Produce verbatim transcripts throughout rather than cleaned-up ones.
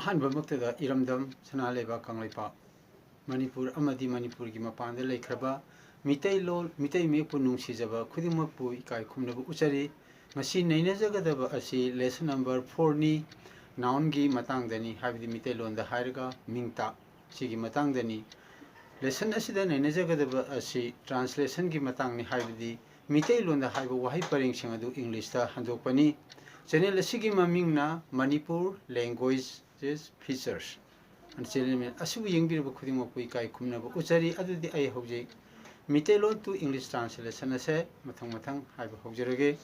ꯑꯍꯥꯟꯕꯃꯛꯇꯗ ꯏꯔꯝꯗꯝ ꯁꯅꯥ ꯂꯩꯕꯥꯛ ꯀꯪꯂꯩꯄꯥꯛ ꯃꯅꯤꯄꯨꯔ ꯑꯃꯗꯤ ꯃꯅꯤꯄꯨꯔꯒꯤ ꯃꯄꯥꯟꯗ ꯂꯩꯈ꯭ꯔꯕ ꯃꯤꯇꯩꯂꯣꯟ, ꯃꯤꯇꯩ ꯃꯌꯦꯛꯄꯨ ꯅꯨꯡꯁꯤꯖꯕ ꯈꯨꯗꯤꯡꯃꯛꯄꯨ ꯏꯀꯥꯏ ꯈꯨꯝꯅꯕ ꯎꯠꯆꯔꯤ꯫ ꯉꯁꯤ ꯅꯩꯅꯖꯒꯗꯕ ꯑꯁꯤ lesson number fourꯅꯤ, nounꯒꯤ ꯃꯇꯥꯡꯗꯅꯤ, ꯍꯥꯏꯕꯗꯤ ꯃꯤꯇꯩꯂꯣꯟꯗ ꯍꯥꯏꯔꯒ ꯃꯤꯡꯇꯥꯛ, ꯁꯤꯒꯤ ꯃꯇꯥꯡꯗꯅꯤ꯫ Lesson ꯑꯁꯤꯗ ꯅꯩꯅꯖꯒꯗꯕ ꯑꯁꯤ translationꯒꯤ ꯃꯇꯥꯡꯅꯤ, ꯍꯥꯏꯕꯗꯤ ꯃꯤꯇꯩꯂꯣꯟꯗ ꯍꯥꯏꯕ ꯋꯥꯍꯩ ꯄꯔꯦꯡꯁꯤꯡ ꯑꯗꯨ Englishꯇ ꯍꯟꯗꯣꯛꯄꯅꯤ꯫ Channel ꯑꯁꯤꯒꯤ ꯃꯃꯤꯡꯅ Manipur Languages Features꯫ Channel ꯑꯁꯤꯕꯨ ꯌꯦꯡꯕꯤꯔꯤꯕ ꯈꯨꯗꯤꯡꯃꯛꯄꯨ ꯏꯀꯥꯏ ꯈꯨꯝꯅꯕ ꯎꯠꯆꯔꯤ꯫ ꯑꯗꯨꯗꯤ ꯑꯩ ꯍꯧꯖꯤꯛ ꯃꯤꯇꯩꯂꯣꯟ to English translation ꯑꯁꯦ ꯃꯊꯪ ꯃꯊꯪ ꯍꯥꯏꯕ ꯍꯧꯖꯔꯒꯦ꯫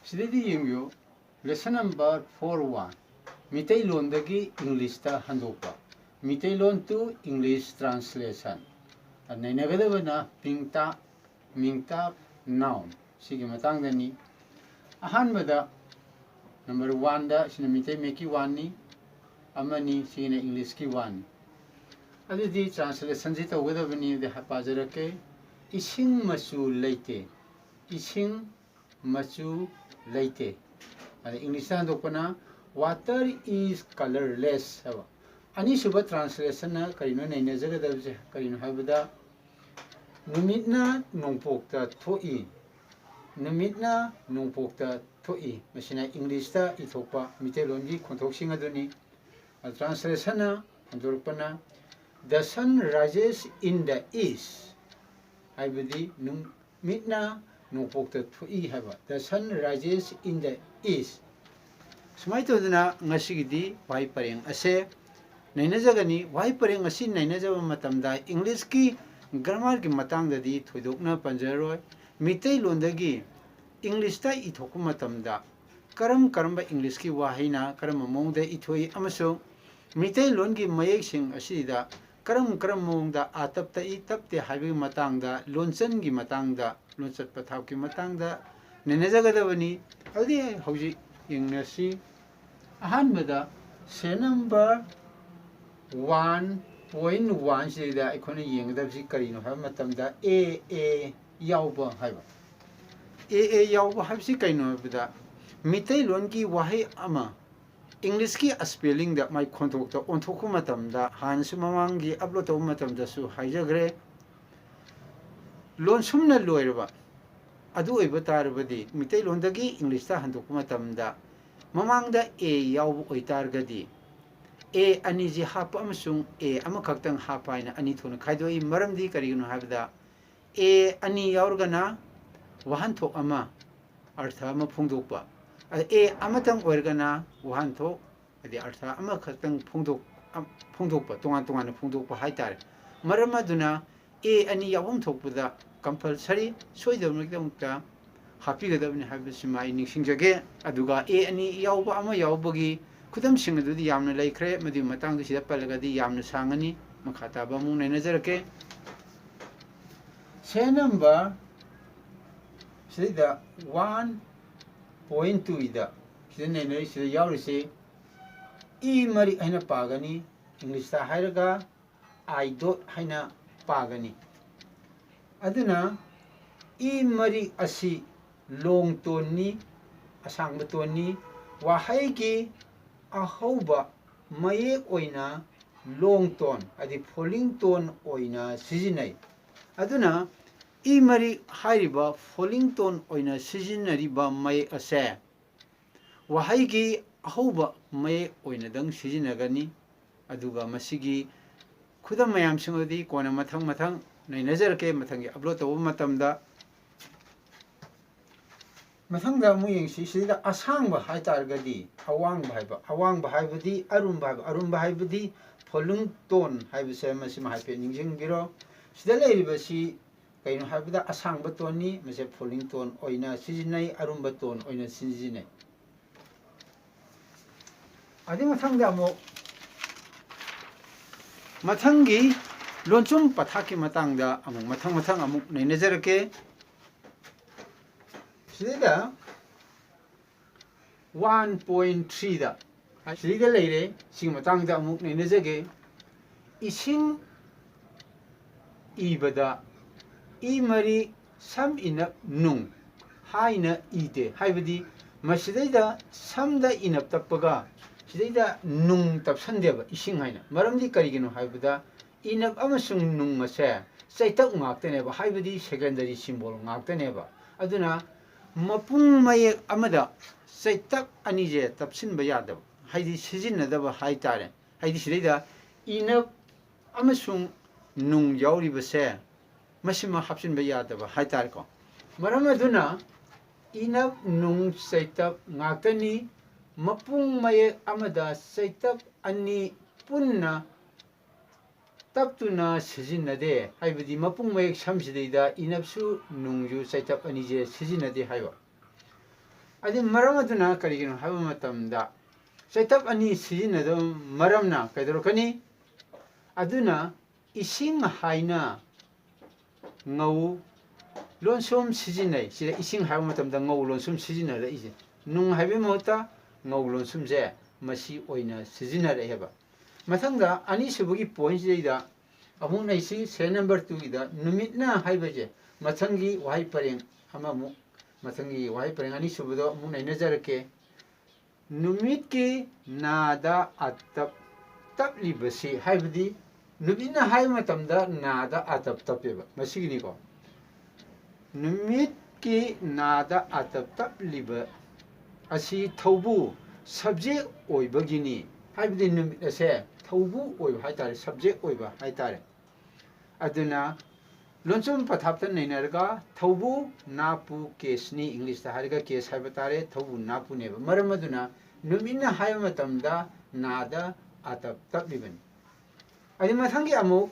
ꯁꯤꯗꯩꯗꯤ ꯌꯦꯡꯕꯤꯌꯨ, lesson number four one, ꯃꯤꯇꯩꯂꯣꯟꯗꯒꯤ Englishꯇ ꯍꯟꯗꯣꯛꯄ, Meiteilon to English translation꯫ ꯅꯩꯅꯒꯗꯕꯅ ꯃꯤꯡꯇꯥꯛ, ꯃꯤꯡꯇꯥꯛ, noun, ꯁꯤꯒꯤ ꯃꯇꯥꯡꯗꯅꯤ꯫ ꯑꯍꯥꯟꯕꯗ number oneꯗ, ꯁꯤꯅ ꯃꯤꯇꯩ ꯃꯌꯦꯛꯀꯤ oneꯅꯤ, ꯑꯃꯅꯤ, ꯁꯤꯅ Englishꯀꯤ oneꯅꯤ꯫ ꯑꯗꯨꯗꯤ translationꯁꯤ ꯇꯧꯒꯗꯕꯅꯤ, ꯑꯗꯨꯗꯤ ꯄꯥꯖꯔꯛꯀꯦ꯫ ꯏꯁꯤꯡ ꯃꯆꯨ ꯂꯩꯇꯦ, ꯏꯁꯤꯡ ꯃꯆꯨ ꯂꯩꯇꯦ꯫ ꯑꯗ Englishꯇ ꯍꯟꯗꯣꯛꯄꯅ, "Water is colorless" ꯍꯥꯏꯕ꯫ ꯑꯅꯤꯁꯨꯕ translationꯅ ꯀꯔꯤꯅꯣ ꯅꯩꯅꯖꯒꯗꯕꯁꯦ? ꯀꯔꯤꯅꯣ ꯍꯥꯏꯕꯗ, "ꯅꯨꯃꯤꯠꯅ ꯅꯣꯡꯄꯣꯛꯇ ꯊꯣꯛꯏ, ꯅꯨꯃꯤꯠꯅ ꯅꯣꯡꯄꯣꯛꯇ ꯊꯣꯛꯏ"꯫ ꯃꯁꯤꯅ Englishꯇ ꯏꯊꯣꯛꯄ ꯃꯤꯇꯩꯂꯣꯟꯒꯤ ꯈꯣꯟꯊꯣꯛꯁꯤꯡ ꯑꯗꯨꯅꯤ꯫ ꯑꯗ translationꯅ ꯍꯟꯗꯣꯔꯛꯄꯅ, "The sun rises in the east", ꯍꯥꯏꯕꯗꯤ ꯅꯨꯃꯤꯠꯅ ꯅꯣꯡꯄꯣꯛꯇ ꯊꯣꯛꯏ ꯍꯥꯏꯕ꯫ "The sun rises in the east"꯫ ꯁꯨꯃꯥꯏꯅ ꯇꯧꯗꯅ ꯉꯁꯤꯒꯤꯗꯤ ꯋꯥꯍꯩ ꯄꯔꯦꯡ ꯑꯁꯦ ꯅꯩꯅꯖꯒꯅꯤ꯫ ꯋꯥꯍꯩ ꯄꯔꯦꯡ ꯑꯁꯤ ꯅꯩꯅꯖꯕ ꯃꯇꯝꯗ Englishꯀꯤ grammarꯒꯤ ꯃꯇꯥꯡꯗꯗꯤ ꯊꯣꯏꯗꯣꯛꯅ ꯄꯟꯖꯔꯣꯏ꯫ ꯃꯤꯇꯩꯂꯣꯟꯗꯒꯤ Englishꯇ ꯏꯊꯣꯛꯄ ꯃꯇꯝꯗ ꯀꯔꯝ ꯀꯔꯝꯕ Englishꯀꯤ ꯋꯥꯍꯩꯅ ꯀꯔꯝꯕ ꯃꯑꯣꯡꯗ ꯏꯊꯣꯛꯏ ꯑꯃꯁꯨꯡ ꯃꯤꯇꯩꯂꯣꯟꯒꯤ ꯃꯌꯦꯛꯁꯤꯡ ꯑꯁꯤꯗ ꯀꯔꯝ ꯀꯔꯝꯕ ꯃꯑꯣꯡꯗ ꯑꯥꯇꯞ ꯇꯛꯏ, ꯇꯞꯇꯦ ꯍꯥꯏꯕꯒꯤ ꯃꯇꯥꯡꯗ, ꯂꯣꯟꯆꯟꯒꯤ ꯃꯇꯥꯡꯗ, ꯂꯣꯟꯆꯠ ꯄꯊꯥꯞꯀꯤ ꯃꯇꯥꯡꯗ ꯅꯩꯅꯖꯒꯗꯕꯅꯤ꯫ ꯑꯗꯨꯗꯤ ꯍꯧꯖꯤꯛ ꯌꯦꯡꯅꯁꯤ꯫ ꯑꯍꯥꯟꯕꯗ serial number one point one ꯁꯤꯗ ꯑꯩꯈꯣꯏꯅ ꯌꯦꯡꯒꯗꯕꯁꯤ ꯀꯔꯤꯅꯣ ꯍꯥꯏꯕ ꯃꯇꯝꯗ, "ꯑꯦ ꯑꯦ ꯌꯥꯎꯕ" ꯍꯥꯏꯕ꯫ "ꯑꯦ ꯑꯦ ꯌꯥꯎꯕ" ꯍꯥꯏꯕꯁꯤ ꯀꯩꯅꯣ ꯍꯥꯏꯕꯗ, ꯃꯤꯇꯩꯂꯣꯟꯒꯤ ꯋꯥꯍꯩ ꯑꯃ English ꯀꯤ spelling ꯗ ꯃꯥꯏ ꯈꯣꯟꯊꯣꯛꯇ ꯑꯣꯟꯊꯣꯛꯄ ꯃꯇꯝꯗ, ꯍꯥꯟꯅꯁꯨ ꯃꯃꯥꯡꯒꯤ upload ꯇꯧꯕ ꯃꯇꯝꯗꯁꯨ ꯍꯥꯏꯖꯈ꯭ꯔꯦ, ꯂꯣꯟꯁꯨꯝꯅ ꯂꯣꯏꯔꯕ ꯑꯗꯨ ꯑꯣꯏꯕ ꯇꯥꯔꯕꯗꯤ, ꯃꯤꯇꯩꯂꯣꯟꯗꯒꯤ English ꯇ ꯍꯟꯗꯣꯛꯄ ꯃꯇꯝꯗ ꯃꯃꯥꯡꯗ A ꯌꯥꯎꯕ ꯑꯣꯏꯇꯥꯔꯒꯗꯤ, A ꯑꯅꯤꯁꯤ ꯍꯥꯞꯄ ꯑꯃꯁꯨꯡ A ꯑꯃꯈꯛꯇꯪ ꯍꯥꯞꯄ ꯍꯥꯏꯅ ꯑꯅꯤ ꯊꯣꯛꯅ ꯈꯥꯏꯗꯣꯛꯏ꯫ ꯃꯔꯝꯗꯤ ꯀꯔꯤꯒꯤꯅꯣ ꯍꯥꯏꯕꯗ, A ꯑꯅꯤ ꯌꯥꯎꯔꯒꯅ ꯋꯥꯍꯟꯊꯣꯛ ꯑꯃ, ꯑꯔꯊ ꯑꯃ ꯐꯣꯡꯗꯣꯛꯄ, ꯑꯗ A ꯑꯃꯇꯪ ꯑꯣꯏꯔꯒꯅ ꯋꯥꯍꯟꯊꯣꯛ, ꯍꯥꯏꯗꯤ ꯑꯔꯊ ꯑꯃꯈꯛꯇꯪ ꯐꯣꯡꯗꯣꯛ-, ꯑꯝ-, ꯐꯣꯡꯗꯣꯛꯄ, ꯇꯣꯉꯥꯟ ꯇꯣꯉꯥꯟꯅ ꯐꯣꯡꯗꯣꯛꯄ ꯍꯥꯏꯇꯥꯔꯦ꯫ ꯃꯔꯝ ꯑꯗꯨꯅ A ꯑꯅꯤ ꯌꯥꯎꯐꯝ ꯊꯣꯛꯄꯗ compulsory ꯁꯣꯏꯗꯅꯃꯛꯇ ꯍꯥꯞꯄꯤꯒꯗꯕꯅꯤ ꯍꯥꯏꯕꯁꯤꯃ ꯑꯩ ꯅꯤꯡꯁꯤꯡꯖꯒꯦ꯫ ꯑꯗꯨꯒ A ꯑꯅꯤ ꯌꯥꯎꯕ ꯑꯃ ꯌꯥꯎꯕꯒꯤ ꯈꯨꯗꯝꯁꯤꯡ ꯑꯗꯨꯗꯤ ꯌꯥꯝꯅ ꯂꯩꯈ꯭ꯔꯦ, ꯃꯗꯨꯒꯤ ꯃꯇꯥꯡꯗ ꯁꯤꯗ ꯄꯜꯂꯒꯗꯤ ꯌꯥꯝꯅ ꯁꯥꯡꯉꯅꯤ, ꯃꯈꯥ ꯇꯥꯕ ꯑꯃꯨꯛ ꯅꯩꯅꯖꯔꯛꯀꯦ꯫ Serial number ꯁꯤꯗꯩꯗ one point two ꯗ ꯁꯤꯗ ꯅꯩꯅꯔꯤꯁꯤꯗ ꯌꯥꯎꯔꯤꯁꯤ ꯏ ꯃꯔꯤꯛ ꯍꯥꯏꯅ ꯄꯥꯒꯅꯤ, English ꯇ ꯍꯥꯏꯔꯒ I dot ꯍꯥꯏꯅ ꯄꯥꯒꯅꯤ꯫ ꯑꯗꯨꯅ ꯏ ꯃꯔꯤꯛ ꯑꯁꯤ long tone ꯅꯤ, ꯑꯁꯥꯡꯕ tone ꯅꯤ꯫ ꯋꯥꯍꯩꯒꯤ ꯑꯍꯧꯕ ꯃꯌꯦꯛ ꯑꯣꯏꯅ long tone, ꯍꯥꯏꯗꯤ falling tone ꯑꯣꯏꯅ ꯁꯤꯖꯤꯟꯅꯩ꯫ ꯑꯗꯨꯅ ꯏ ꯃꯔꯤꯛ ꯍꯥꯏꯔꯤꯕ falling tone ꯑꯣꯏꯅ ꯁꯤꯖꯤꯟꯅꯔꯤꯕ ꯃꯌꯦꯛ ꯑꯁꯦ ꯋꯥꯍꯩꯒꯤ ꯑꯍꯧꯕ ꯃꯌꯦꯛ ꯑꯣꯏꯅꯗꯪ ꯁꯤꯖꯤꯟꯅꯒꯅꯤ꯫ ꯑꯗꯨꯒ ꯃꯁꯤꯒꯤ ꯈꯨꯗꯝ ꯃꯌꯥꯝꯁꯤꯡ ꯑꯗꯨꯗꯤ ꯀꯣꯟꯅ ꯃꯊꯪ ꯃꯊꯪ ꯅꯩꯅꯖꯔꯛꯀꯦ, ꯃꯊꯪꯒꯤ upload ꯇꯧꯕ ꯃꯇꯝꯗ꯫ ꯃꯊꯪꯗ ꯑꯃꯨꯛ ꯌꯦꯡꯁꯤ꯫ ꯁꯤꯗ ꯑꯁꯥꯡꯕ ꯍꯥꯏꯇꯥꯔꯒꯗꯤ ꯑꯋꯥꯡꯕ ꯍꯥꯏꯕ, ꯑꯋꯥꯡꯕ ꯍꯥꯏꯕꯗꯤ ꯑꯔꯨꯝꯕ ꯍꯥꯏꯕ, ꯑꯔꯨꯝꯕ ꯍꯥꯏꯕꯗꯤ falling tone ꯍꯥꯏꯕꯁꯦ, ꯃꯁꯤꯃ ꯍꯥꯏꯐꯦꯠ ꯅꯤꯡꯁꯤꯡꯕꯤꯔꯣ꯫ ꯁꯤꯗ ꯂꯩꯔꯤꯕꯁꯤ ꯀꯩꯅꯣ ꯍꯥꯏꯕꯗ ꯑꯁꯥꯡꯕ tone ꯅꯤ, ꯃꯁꯦ falling tone ꯑꯣꯏꯅ ꯁꯤꯖꯤꯟꯅꯩ, ꯑꯔꯨꯝꯕ tone ꯑꯣꯏꯅ ꯁꯤꯖꯤꯟꯅꯩ꯫ ꯑꯗꯨꯒꯤ ꯃꯊꯪꯗ ꯑꯃꯨꯛ ꯃꯊꯪꯒꯤ ꯂꯣꯟꯆꯨꯝ ꯄꯊꯥꯞꯀꯤ ꯃꯇꯥꯡꯗ ꯑꯃꯨꯛ ꯃꯊꯪ ꯃꯊꯪ ꯑꯃꯨꯛ ꯅꯩꯅꯖꯔꯛꯀꯦ꯫ ꯁꯤꯗꯩꯗ one point three ꯗ, ꯁꯤꯗꯩꯗ ꯂꯩꯔꯦ, ꯁꯤꯒꯤ ꯃꯇꯥꯡꯗ ꯑꯃꯨꯛ ꯅꯩꯅꯖꯒꯦ꯫ ꯏꯁꯤꯡ ꯏꯕꯗ ꯏ ꯃꯔꯤꯛ ꯁꯝ ꯏꯅꯞ ꯅꯨꯡ ꯍꯥꯏꯅ ꯏꯗꯦ꯫ ꯍꯥꯏꯕꯗꯤ ꯃꯁꯤꯗꯩꯗ ꯁꯝꯗ ꯏꯅꯞ ꯇꯞꯄꯒ ꯁꯤꯗꯩꯗ ꯅꯨꯡ ꯇꯞꯁꯟꯗꯦꯕ, ꯏꯁꯤꯡ ꯍꯥꯏꯅ꯫ ꯃꯔꯝꯗꯤ ꯀꯔꯤꯒꯤꯅꯣ ꯍꯥꯏꯕꯗ ꯏꯅꯞ ꯑꯃꯁꯨꯡ ꯅꯨꯡ ꯑꯁꯦ ꯆꯩꯇꯞ ꯉꯥꯛꯇꯅꯦꯕ, ꯍꯥꯏꯕꯗꯤ secondary symbol ꯉꯥꯛꯇꯅꯦꯕ꯫ ꯑꯗꯨꯅ ꯃꯄꯨꯡ ꯃꯌꯦꯛ ꯑꯃꯗ ꯆꯩꯇꯞ ꯑꯅꯤꯁꯦ ꯇꯞꯁꯤꯟꯕ ꯌꯥꯗꯕ, ꯍꯥꯏꯗꯤ ꯁꯤꯖꯤꯟꯅꯗꯕ ꯍꯥꯏꯇꯥꯔꯦ꯫ ꯍꯥꯏꯗꯤ ꯁꯤꯗꯩꯗ ꯏꯅꯞ ꯑꯃꯁꯨꯡ ꯅꯨꯡ ꯌꯥꯎꯔꯤꯕꯁꯦ ꯃꯁꯤꯃ ꯍꯥꯞꯆꯤꯟꯕ ꯌꯥꯗꯕ ꯍꯥꯏꯇꯥꯔꯦꯀꯣ꯫ ꯃꯔꯝ ꯑꯗꯨꯅ ꯏꯅꯞ ꯅꯨꯡ ꯆꯩꯇꯞ ꯉꯥꯛꯇꯅꯤ꯫ ꯃꯄꯨꯡ ꯃꯌꯦꯛ ꯑꯃꯗ ꯆꯩꯇꯞ ꯑꯅꯤ ꯄꯨꯟꯅ ꯇꯞꯇꯨꯅ ꯁꯤꯖꯤꯟꯅꯗꯦ, ꯍꯥꯏꯕꯗꯤ ꯃꯄꯨꯡ ꯃꯌꯦꯛ ꯁꯝꯁꯤꯗꯩꯗ ꯏꯅꯞꯁꯨ ꯅꯨꯡꯁꯨ ꯆꯩꯇꯞ ꯑꯅꯤꯁꯦ ꯁꯤꯖꯤꯟꯅꯗꯦ ꯍꯥꯏꯕ꯫ ꯑꯗꯨ ꯃꯔꯝ ꯑꯗꯨꯅ ꯀꯔꯤꯒꯤꯅꯣ ꯍꯥꯏꯕ ꯃꯇꯝꯗ ꯆꯩꯇꯞ ꯑꯅꯤ ꯁꯤꯖꯤꯟꯅꯗꯕ ꯃꯔꯝꯅ ꯀꯩꯗꯧꯔꯛꯀꯅꯤ? ꯑꯗꯨꯅ ꯏꯁꯤꯡ ꯍꯥꯏꯅ ꯉꯧ ꯂꯣꯟꯁꯨꯝ ꯁꯤꯖꯤꯟꯅꯩ꯫ ꯁꯤꯗ ꯏꯁꯤꯡ ꯍꯥꯏꯕ ꯃꯇꯝꯗ ꯉꯧ ꯂꯣꯟꯁꯨꯝ ꯁꯤꯖꯤꯟꯅꯔꯛꯏꯁꯦ꯫ ꯅꯨꯡ ꯍꯥꯏꯕꯒꯤ ꯃꯍꯨꯠꯇ ꯉꯧ ꯂꯣꯟꯁꯨꯝꯁꯦ ꯃꯁꯤ ꯑꯣꯏꯅ ꯁꯤꯖꯤꯟꯅꯔꯛꯑꯦꯕ꯫ ꯃꯊꯪꯗ ꯑꯅꯤꯁꯨꯕꯒꯤ pointꯁꯤꯗꯩꯗ ꯑꯃꯨꯛ ꯅꯩꯁꯤ, serial number twoꯒꯤꯗ ꯅꯨꯃꯤꯠꯅ ꯍꯥꯏꯕꯁꯦ ꯃꯊꯪꯒꯤ ꯋꯥꯍꯩ ꯄꯔꯦꯡ ꯑꯃꯃꯨꯛ, ꯃꯊꯪꯒꯤ ꯋꯥꯍꯩ ꯄꯔꯦꯡ ꯑꯅꯤꯁꯨꯕꯗꯣ ꯑꯃꯨꯛ ꯅꯩꯅꯖꯔꯛꯀꯦ꯫ ꯅꯨꯃꯤꯠꯀꯤ ꯅꯥꯗ ꯑꯇꯞ ꯇꯞꯂꯤꯕꯁꯤ, ꯍꯥꯏꯕꯗꯤ ꯅꯨꯃꯤꯠꯅ ꯍꯥꯏꯕ ꯃꯇꯝꯗ ꯅꯥꯗ ꯑꯇꯞ ꯇꯞꯄꯦꯕ, ꯃꯁꯤꯒꯤꯅꯤꯀꯣ꯫ ꯅꯨꯃꯤꯠꯀꯤ ꯅꯥꯗ ꯑꯇꯞ ꯇꯞꯂꯤꯕ ꯑꯁꯤ ꯊꯧꯕꯨ subject ꯑꯣꯏꯕꯒꯤꯅꯤ, ꯍꯥꯏꯕꯗꯤ ꯅꯨꯃꯤꯠ ꯑꯁꯦ ꯊꯧꯕꯨ ꯑꯣꯏꯕ ꯍꯥꯏꯇꯥꯔꯦ, subject ꯑꯣꯏꯕ ꯍꯥꯏꯇꯥꯔꯦ꯫ ꯑꯗꯨꯅ ꯂꯣꯟꯁꯨꯝ ꯄꯊꯥꯞꯇ ꯅꯩꯅꯔꯒ ꯊꯧꯕꯨ ꯅꯥꯄꯨ caseꯅꯤ, Englishꯇ ꯍꯥꯏꯔꯒ case ꯍꯥꯏꯕ ꯇꯥꯔꯦ, ꯊꯧꯕꯨ ꯅꯥꯄꯨꯅꯦꯕ꯫ ꯃꯔꯝ ꯑꯗꯨꯅ ꯅꯨꯃꯤꯠꯅ ꯍꯥꯏꯕ ꯃꯇꯝꯗ ꯅꯥꯗ ꯑꯇꯞ ꯇꯞꯂꯤꯕꯅꯤ꯫ ꯑꯗꯩ ꯃꯊꯪꯒꯤ ꯑꯃꯨꯛ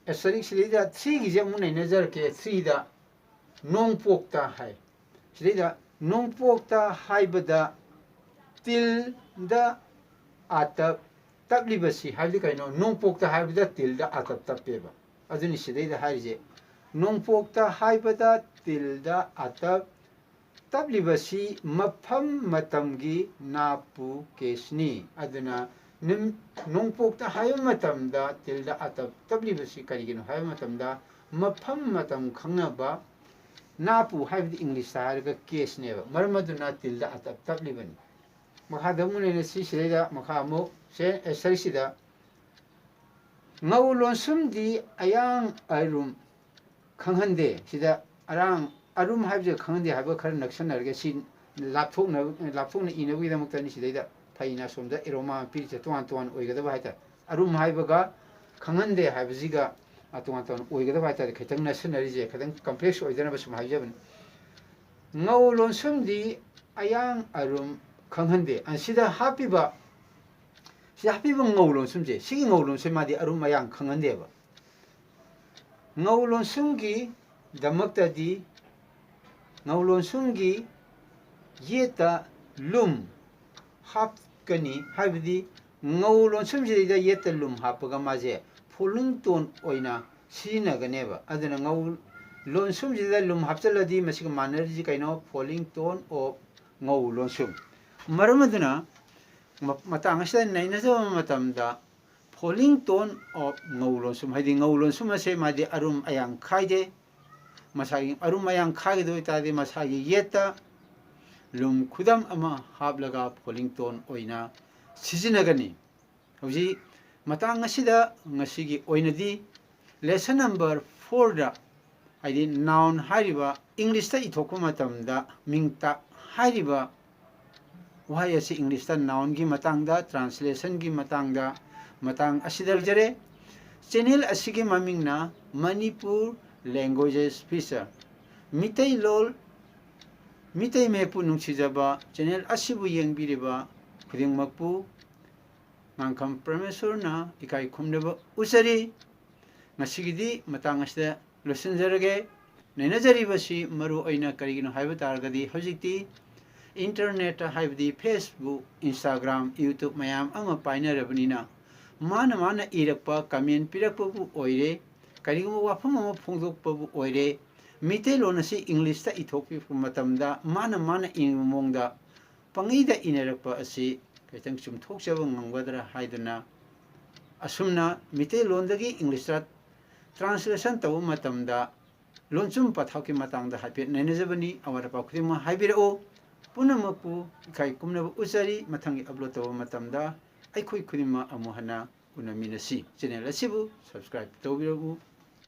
asteriskꯁꯤꯗꯩꯗ threeꯒꯤꯁꯦ ꯑꯃꯨꯛ ꯅꯩꯅꯖꯔꯛꯀꯦ꯫ Threeꯗ ꯅꯣꯡꯄꯣꯛꯇ ꯍꯥꯏ꯫ ꯁꯤꯗꯩꯗ ꯅꯣꯡꯄꯣꯛꯇ ꯍꯥꯏꯕꯗ ꯇꯤꯜꯗ ꯑꯇꯞ ꯇꯞꯂꯤꯕꯁꯤ ꯍꯥꯏꯕꯗꯤ ꯀꯩꯅꯣ? ꯅꯣꯡꯄꯣꯛꯇ ꯍꯥꯏꯕꯗ ꯇꯤꯜꯗ ꯑꯇꯞ ꯇꯞꯄꯦꯕ꯫ ꯑꯗꯨꯅꯤ ꯁꯤꯗꯩꯗ ꯍꯥꯏꯔꯤꯁꯦ, ꯅꯣꯡꯄꯣꯛꯇ ꯍꯥꯏꯕꯗ ꯇꯤꯜꯗ ꯑꯇꯞ ꯇꯞꯂꯤꯕꯁꯤ ꯃꯐꯝ ꯃꯇꯝꯒꯤ ꯅꯥꯄꯨ caseꯅꯤ꯫ ꯑꯗꯨꯅ ꯅꯨꯝ-, ꯅꯣꯡꯄꯣꯛꯇ ꯍꯥꯏꯕ ꯃꯇꯝꯗ ꯇꯤꯜꯗ ꯑꯇꯞ ꯇꯞꯂꯤꯕꯁꯤ ꯀꯔꯤꯒꯤꯅꯣ ꯍꯥꯏꯕ ꯃꯇꯝꯗ ꯃꯐꯝ ꯃꯇꯝ ꯈꯪꯅꯕ ꯅꯥꯄꯨ ꯍꯥꯏꯕꯗꯤ Englishꯇ ꯍꯥꯏꯔꯒ caseꯅꯦꯕ꯫ ꯃꯔꯝ ꯑꯗꯨꯅ ꯇꯤꯜꯗ ꯑꯇꯞ ꯇꯞꯂꯤꯕꯅꯤ꯫ ꯃꯈꯥꯗ ꯑꯃꯨꯛ ꯂꯩꯅꯁꯤ꯫ ꯁꯤꯗꯩꯗ ꯃꯈꯥ ꯑꯃꯨꯛ ꯁꯦ-, ꯑꯦ, ꯁꯔꯤꯁꯤꯗ ꯉꯧ ꯂꯣꯟꯁꯨꯝꯗꯤ ꯑꯌꯥꯡ ꯑꯔꯨꯝ ꯈꯪꯍꯟꯗꯦ꯫ ꯁꯤꯗ ꯑꯔꯥꯡ, ꯑꯔꯨꯝ ꯍꯥꯏꯕꯁꯦ ꯈꯪꯍꯟꯗꯦ ꯍꯥꯏꯕ ꯈꯔ ꯅꯛꯁꯟꯅꯔꯒꯦ꯫ ꯁꯤ ꯂꯥꯞꯊꯣꯛꯅ-, ꯂꯥꯞꯊꯣꯛꯅ ꯏꯅꯕꯒꯤꯗꯃꯛꯇꯅꯤ꯫ ꯁꯤꯗꯩꯗ ꯐꯩꯅ ꯑꯁꯣꯝꯗ ꯑꯦꯔꯣꯃꯥ ꯑꯃ ꯄꯤꯔꯤꯁꯦ, ꯇꯣꯉꯥꯟ ꯇꯣꯉꯥꯟ ꯑꯣꯏꯒꯗꯕ ꯍꯥꯏꯇꯥꯔꯦ꯫ ꯑꯔꯨꯝ ꯍꯥꯏꯕꯒ ꯈꯪꯍꯟꯗꯦ ꯍꯥꯏꯕꯁꯤꯒ, ꯑ, ꯇꯣꯉꯥꯟ ꯇꯣꯉꯥꯟ ꯑꯣꯏꯒꯗꯕ ꯍꯥꯏꯇꯥꯔꯦ꯫ ꯈꯤꯇꯪ ꯅꯛꯁꯟꯅꯔꯤꯁꯦ ꯈꯤꯇꯪ ꯀꯝꯄ꯭ꯂꯦꯛꯁ ꯑꯣꯏꯗꯅꯕ ꯁꯨꯝ ꯍꯥꯏꯖꯕꯅꯤ꯫ ꯉꯧ ꯂꯣꯟꯁꯨꯝꯗꯤ ꯑꯌꯥꯡ ꯑꯔꯨꯝ ꯈꯪꯍꯟꯗꯦ꯫ ꯑꯁꯤꯗ ꯍꯥꯞꯄꯤꯕ, ꯁꯤꯗ ꯍꯥꯞꯄꯤꯕ ꯉꯧ ꯂꯣꯟꯁꯨꯝꯁꯦ, ꯁꯤꯒꯤ ꯉꯧ ꯂꯣꯟꯁꯨꯝ ꯃꯥꯗꯤ ꯑꯔꯨꯝ ꯑꯌꯥꯡ ꯈꯪꯍꯟꯗꯦꯕ꯫ ꯉꯧ ꯂꯣꯟꯁꯨꯝꯒꯤꯗꯃꯛꯇꯗꯤ, ꯉꯧ ꯂꯣꯟꯁꯨꯝꯒꯤ ꯌꯦꯠꯇ ꯂꯨꯝ ꯍꯥꯞꯀꯅꯤ, ꯍꯥꯏꯕꯗꯤ ꯉꯧ ꯂꯣꯟꯁꯨꯝꯁꯤꯗꯩꯗ ꯌꯦꯠꯇ ꯂꯨꯝ ꯍꯥꯞꯄꯒ ꯃꯥꯁꯦ ꯐꯣꯂꯤꯡ ꯇꯣꯟ ꯑꯣꯏꯅ ꯁꯤꯖꯤꯟꯅꯒꯅꯦꯕ꯫ ꯑꯗꯨꯅ ꯉꯧ ꯂꯣꯟꯁꯨꯝꯁꯤꯗ ꯂꯨꯝ ꯍꯥꯞꯆꯤꯜꯂꯗꯤ ꯃꯁꯤꯒ ꯃꯥꯟꯅꯔꯤꯁꯤ ꯀꯩꯅꯣ? ꯐꯣꯂꯤꯡ ꯇꯣꯟ ꯑꯣꯐ ꯉꯧ ꯂꯣꯟꯁꯨꯝ꯫ ꯃꯔꯝ ꯑꯗꯨꯅ ꯃ-, ꯃꯇꯥꯡ ꯑꯁꯤꯗ ꯅꯩꯅꯖꯕ ꯃꯇꯝꯗ ꯐꯣꯂꯤꯡ ꯇꯣꯟ ꯑꯣꯐ ꯉꯧ ꯂꯣꯟꯁꯨꯝ, ꯍꯥꯏꯗꯤ ꯉꯧ ꯂꯣꯟꯁꯨꯝ ꯑꯁꯦ ꯃꯥꯗꯤ ꯑꯔꯨꯝ ꯑꯌꯥꯡ ꯈꯥꯏꯗꯦ꯫ ꯃꯁꯥꯒꯤ ꯑꯔꯨꯝ ꯑꯌꯥꯡ ꯈꯥꯏꯒꯗꯕ ꯑꯣꯏꯇꯥꯔꯗꯤ ꯃꯁꯥꯒꯤ ꯌꯦꯠꯇ ꯂꯨꯝ ꯈꯨꯗꯝ ꯑꯃ ꯍꯥꯞꯂꯒ ꯐꯣꯂꯤꯡ ꯇꯣꯟ ꯑꯣꯏꯅ ꯁꯤꯖꯤꯟꯅꯒꯅꯤ꯫ ꯍꯧꯖꯤꯛ ꯃꯇꯥꯡ ꯑꯁꯤꯗ ꯉꯁꯤꯒꯤ ꯑꯣꯏꯅꯗꯤ ꯂꯦꯁꯟ ꯅꯝꯕꯔ ꯐꯣꯔꯗ, ꯍꯥꯏꯗꯤ ꯅꯥꯎꯟ ꯍꯥꯏꯔꯤꯕ ꯏꯪꯂꯤꯁꯇ ꯏꯊꯣꯛꯄ ꯃꯇꯝꯗ ꯃꯤꯡꯇꯥꯛ ꯍꯥꯏꯔꯤꯕ ꯋꯥꯍꯩ ꯑꯁꯤ ꯏꯪꯂꯤꯁꯇ ꯅꯥꯎꯟꯒꯤ ꯃꯇꯥꯡꯗ, ꯇ꯭ꯔꯥꯟꯁꯂꯦꯁꯟꯒꯤ ꯃꯇꯥꯡꯗ, ꯃꯇꯥꯡ ꯑꯁꯤꯗ ꯂꯩꯖꯔꯦ꯫ ꯆꯦꯅꯦꯜ ꯑꯁꯤꯒꯤ ꯃꯃꯤꯡꯅ ꯃꯅꯤꯄꯨꯔ ꯂꯦꯡꯒ꯭ꯋꯦꯖꯦꯁ ꯐꯤꯆꯔ꯫ ꯃꯤꯇꯩꯂꯣꯜ, ꯃꯤꯇꯩ ꯃꯌꯦꯛꯄꯨ ꯅꯨꯡꯁꯤꯖꯕ ꯆꯦꯅꯦꯜ ꯑꯁꯤꯕꯨ ꯌꯦꯡꯕꯤꯔꯤꯕ ꯈꯨꯗꯤꯡꯃꯛꯄꯨ ꯉꯥꯡꯈꯝ ꯄ꯭ꯔꯃꯦꯁꯣꯔꯅ ꯏꯀꯥꯏ ꯈꯨꯝꯅꯕ ꯎꯠꯆꯔꯤ꯫ ꯉꯁꯤꯒꯤꯗꯤ ꯃꯇꯥꯡ ꯑꯁꯤꯗ ꯂꯣꯏꯁꯤꯟꯖꯔꯒꯦ꯫ ꯅꯩꯅꯖꯔꯤꯕꯁꯤ ꯃꯔꯨ ꯑꯣꯏꯅ ꯀꯔꯤꯒꯤꯅꯣ ꯍꯥꯏꯕ ꯇꯥꯔꯒꯗꯤ, ꯍꯧꯖꯤꯛꯇꯤ ꯏꯟꯇꯔꯅꯦꯠꯇ, ꯍꯥꯏꯕꯗꯤ Facebook, Instagram, YouTube ꯃꯌꯥꯝ ꯑꯃ ꯄꯥꯏꯅꯔꯕꯅꯤꯅ, ꯃꯥꯅ ꯃꯥꯅ ꯏꯔꯛꯄ, ꯀꯃꯦꯟ ꯄꯤꯔꯛꯄꯕꯨ ꯑꯣꯏꯔꯦ, ꯀꯔꯤꯒꯨꯝꯕ ꯋꯥꯐꯝ ꯑꯃ ꯐꯣꯡꯗꯣꯛꯄꯕꯨ ꯑꯣꯏꯔꯦ, ꯃꯤꯇꯩꯂꯣꯟ ꯑꯁꯤ ꯏꯪꯂꯤꯁꯇ ꯏꯊꯣꯛꯄꯤꯔꯛꯄ ꯃꯇꯝꯗ ꯃꯥꯅ ꯃꯥꯅ ꯏꯅꯤꯡꯕ ꯃꯑꯣꯡꯗ ꯄꯪꯏꯗ ꯏꯅꯔꯛꯄ ꯑꯁꯤ ꯈꯤꯇꯪ ꯆꯨꯝꯊꯣꯛꯆꯕ ꯉꯝꯒꯗ꯭ꯔꯥ ꯍꯥꯏꯗꯨꯅ, ꯑꯁꯨꯝꯅ ꯃꯤꯇꯩꯂꯣꯟꯗꯒꯤ ꯏꯪꯂꯤꯁꯇ ꯇ꯭ꯔꯥꯟꯁꯂꯦꯁꯟ ꯇꯧꯕ ꯃꯇꯝꯗ ꯂꯣꯟꯁꯨꯝ ꯄꯊꯥꯞꯀꯤ ꯃꯇꯥꯡꯗ ꯍꯥꯏꯐꯦꯠ ꯅꯩꯅꯖꯕꯅꯤ꯫ ꯑꯋꯥꯠ ꯑꯄꯥ ꯈꯨꯗꯤꯡꯃꯛ ꯍꯥꯏꯕꯤꯔꯛꯎ꯫ ꯄꯨꯝꯅꯃꯛꯄꯨ ꯏꯀꯥꯏ ꯈꯨꯝꯅꯕ ꯎꯠꯆꯔꯤ꯫ ꯃꯊꯪꯒꯤ ꯑꯞꯂꯣꯗ ꯇꯧꯕ ꯃꯇꯝꯗ ꯑꯩꯈꯣꯏ ꯈꯨꯗꯤꯡꯃꯛ ꯑꯃꯨꯛ ꯍꯟꯅ ꯎꯅꯃꯤꯟꯅꯁꯤ꯫ ꯆꯦꯅꯦꯜ ꯑꯁꯤꯕꯨ ꯁꯕꯁꯀ꯭ꯔꯥꯏꯕ ꯇꯧꯕꯤꯔꯝꯃꯨ꯫